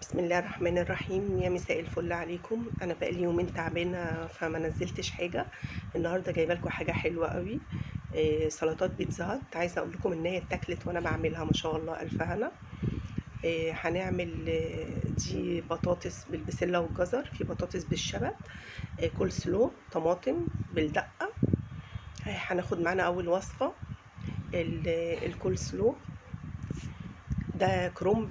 بسم الله الرحمن الرحيم. يا مساء الفل عليكم. انا بقالي يومين تعبانة فما نزلتش حاجة. النهارده جايبه لكم حاجة حلوة قوي، سلطات بيتزا هات. عايزه اقول لكم ان هي اتاكلت وانا بعملها ما شاء الله الف هنا. هنعمل دي بطاطس بالبسله والجزر، في بطاطس بالشبت، كول سلو، طماطم بالدقه. هناخد معانا اول وصفه الكول سلو. ده كرنب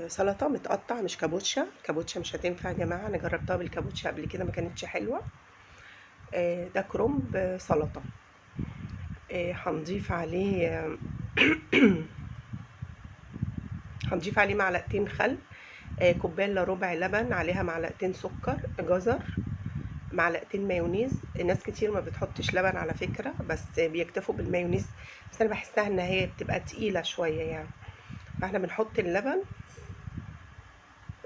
سلطة متقطع، مش كابوتشا. كابوتشا مش هتنفع يا جماعة، انا جربتها بالكابوتشا قبل كده ما كانتش حلوة. ده كرنب سلطة. هنضيف عليه هنضيف عليه معلقتين خل، كوباية الا ربع لبن، عليها معلقتين سكر، جزر، معلقتين مايونيز. ناس كتير ما بتحطش لبن على فكرة، بس بيكتفوا بالمايونيز، بس انا بحسها ان هي بتبقى تقيلة شوية يعني، فاحنا بنحط اللبن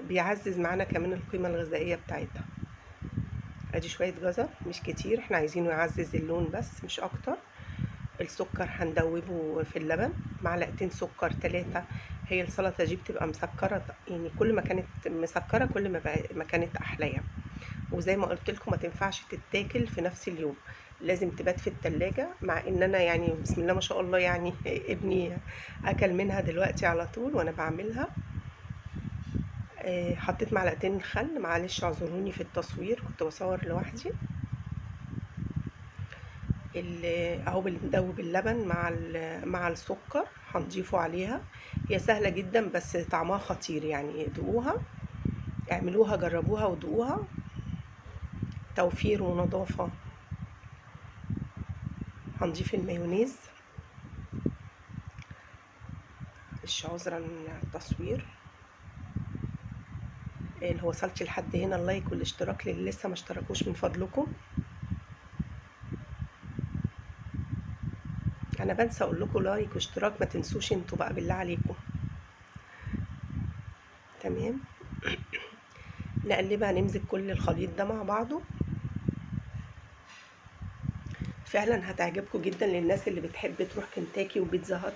بيعزز معانا كمان القيمة الغذائية بتاعتها. ادي شوية جزر مش كتير، احنا عايزينه يعزز اللون بس مش اكتر. السكر هندوبه في اللبن، معلقتين سكر 3. هي السلطة دي بتبقى مسكرة يعني، كل ما كانت مسكرة كل ما كانت احلى يعني. وزي ما قلت لكم ما تنفعش تتاكل في نفس اليوم، لازم تبات في التلاجة. مع ان انا يعني بسم الله ما شاء الله يعني ابني اكل منها دلوقتي على طول وانا بعملها. حطيت معلقتين خل، معلش اعذروني في التصوير كنت بصور لوحدي. اهو بندوب اللبن مع السكر هنضيفه عليها. هي سهلة جدا بس طعمها خطير يعني، دوقوها، اعملوها، جربوها ودوقوها. توفير ونظافة. هنضيف المايونيز، معلش عذرا التصوير. اللي هو وصلتش لحد هنا ال like والاشتراك للي لسه ما اشتركوش من فضلكم. انا بنسى اقول لكم like واشتراك، ما تنسوش انتوا بقى بالله عليكم. تمام، نقلبها، نمزج كل الخليط ده مع بعضه. فعلا هتعجبكم جدا للناس اللي بتحب تروح كنتاكي وبيتزا هات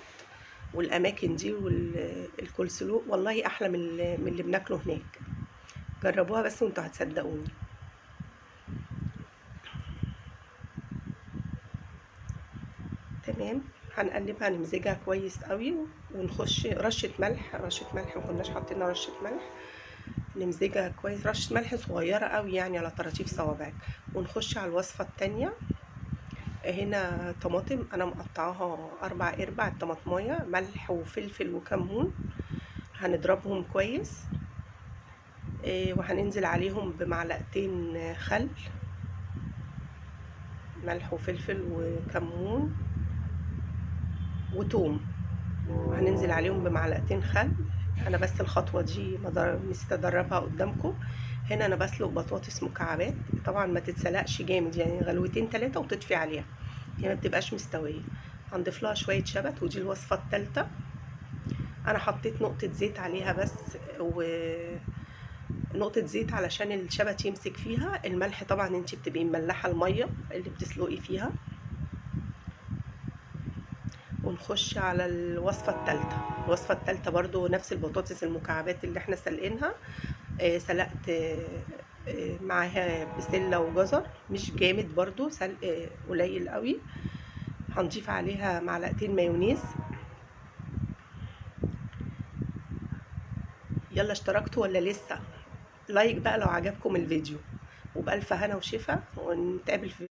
والاماكن دي والكولسلو، والله احلى من اللي بناكله هناك. جربوها بس وانتوا هتصدقوني. تمام، هنقلبها نمزجها كويس قوي، ونخش رشة ملح. رشة ملح ما كناش حاطين رشة ملح، نمزجها كويس، رشة ملح صغيرة قوي يعني على طراطيف صوابعك. ونخش على الوصفة التانية. هنا طماطم انا مقطعاها 4 ارباع الطماطمايه، ملح وفلفل وكمون، هنضربهم كويس. وهننزل عليهم بمعلقتين خل، ملح وفلفل وكمون وتوم، وهننزل عليهم بمعلقتين خل. انا بس الخطوة دي نسيت ادربها قدامكم. هنا انا بسلق بطاطس مكعبات، طبعا ما تتسلقش جامد يعني، غلوتين 3 وتطفي عليها، هي ما بتبقاش مستوية. هنضيف لها شوية شبت، ودي الوصفة الثالثة. انا حطيت نقطة زيت عليها بس، ونقطة زيت علشان الشبت يمسك فيها. الملح طبعا انتي بتبقي مملحه المية اللي بتسلقي فيها. ونخش على الوصفة الثالثة. الوصفة الثالثة برضو نفس البطاطس المكعبات اللي احنا سلقينها. سلقت معاها بسلة وجزر، مش جامد برضو، سلق قليل قوي. هنضيف عليها معلقتين مايونيز. يلا اشتركتوا ولا لسه؟ like بقى لو عجبكم الفيديو، وبألف هنا وشفا، ونتقابل في